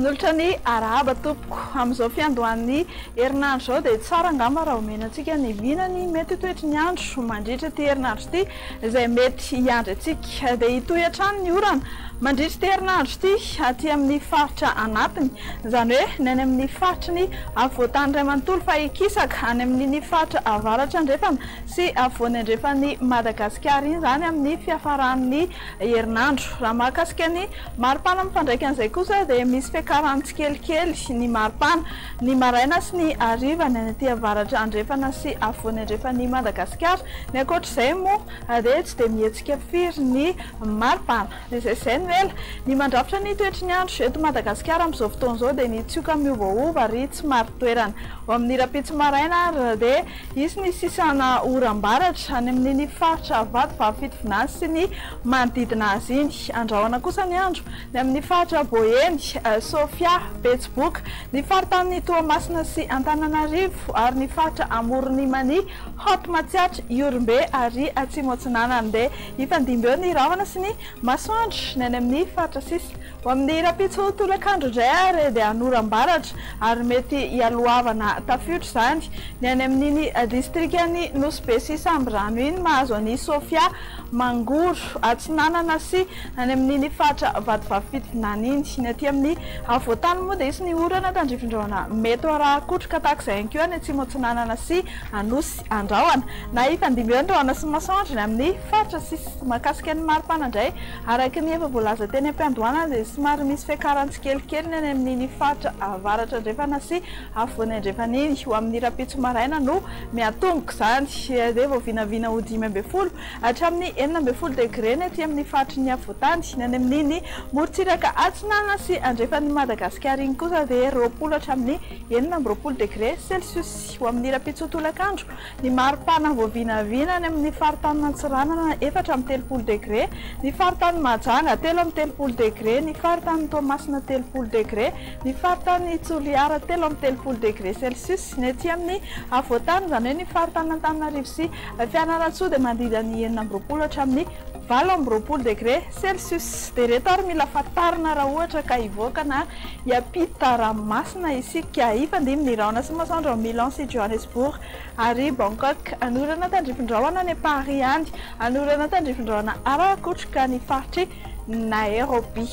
Manolotra ny arahaba tompoko. Amin'izao fiandohan'ny herinandro izao dia tsara angamba raha omena antsika ny vinany mety ho toetry ny andro mandritra ity herinandro ity izay mety hiandry antsika. Dia hitohy hatrany ny orana mandritra ity herinandro ity aty amin'ny faritra anatiny, izany hoe ny any amin'ny faritry ny afovoantany iray manontolo fa hikisaka any amin'iny faritra avaratra andrefana sy afovoany andrefan'i Madagasikara iny izany amin'ny fiafaran'ny herinandro. Raha mahakasika ny maripana mifandraika an'izay kosa dia misy fiakarany tsikelikely ny maripana ny maraina sy ny hariva ny any aty avaratra andrefana sy afovoany andrefan'i Madagasikara. Ny ankoatr'izay moa dia tsy dia mihetsika firy ny maripana. Dia izay izay no ela. Ny mandrafitra ny toetry ny andro eto Madagasikara amin'izao fotoana izao dia ny tsioka miovaova ary tsy marin-toerana. Ho amin'ny rahampitso maraina ary dia Hisy ny sisana oram-baratra any amin'iny faritra Vatovavy Fitovinany sy ny manodidina azy iny. Andrahona kosa ny andro ny amin'ny faritra Boeny, Sofia, Betsiboka, ny faritanin'i Toamasina sy Antananarivo ary ny faritra Amoron'i Mania, Haute Matsiatra, Ihorombe ary Atsimo Atsinanana. Dia hifandimby eo ny rahona sy ny masoandro ny any amin'ny faritra sisa. Ho amin'ny rahampitso tolakandro indray ary dia hanoram-baratra ary mety hialohavana tafiotra izany ny any amin'iny distrikan'i Nosy Be sy Sambirano iny mahazo an'i Sofia, Mangoro, Atsinanana sy any amin'iny faritra Vatovavy Fitovinany iny. Ny aty amin'ny afovoan-tany moa dia hisy ny orana tandrifindrahona mety ho arahan-kotroka tahaka izay ihany koa any Atsimo Atsinanana sy Anosy Andrahona na hifandimby eo ny rahona sy ny masoandro ny amin'ny faritra sisa. Mahakasika ny maripana indray, Araka ny efa voalaza teny am-piandohana dia somary misy fiakarany tsikelikely ny any amin'iny faritra avaratra andrefana sy afovoany andrefana iny. Ho amin'ny rahampitso maraina no miatomboka izany. Dia vao vinavina ho 15 hatramin'ny 16 degre ny aty amin'ny faritry ny afovoantany. Ny any amin'iny morontsiraka atsinanana sy andrefan'i Madagasikara iny kosa dia 20 hatramin'ny 26 degre celsius. Ho amin'ny rahampitso tolakandro Ny maripana voavinavina any amin'ny faritanin'Antsiranana 34 degre, ny faritanin'i Mahajanga 33 degre, ny faritanin'i Toamasina 30 degre, ny faritanin'i Toliara 33 degre celsius. Ny aty amin'ny afovoan-tany, izany hoe ny faritanin'Antananarivo sy Fianarantsoa dia mandidy ny 26 hatramin'ny 28 degre celsius. Dia ireto ary mila fantarina raha ohatra ka hivoaka na hiampita ranomasina isika. Hifandimby ny rahona sy masoandro ao Milan sy Johannesburg ary Bangkok. Hanorana tandrifin-drahona any Paris any. Hanorana tandrifin-drahona ara-kotroka ny faritr'i Nairobi.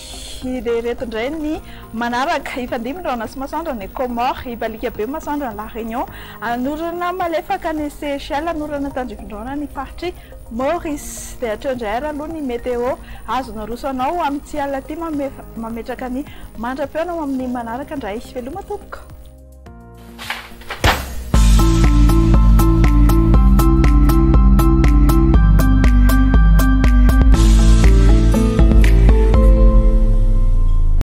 Dia ireto indray ny manaraka. Hifandimby ny rahona sy masoandro any Comores. Hibaliaka be masoandro any La Réunion. Hanorana malefaka any Seychelles. Hanorana tandrifin-drahona ny faritr'i Maurice. Dia hatreo indray ary aloha ny météo azo naroso anao amin'ity alina ity mametraka ny mandra-pihaona ho amin'ny manaraka indray. Veloma tompoko.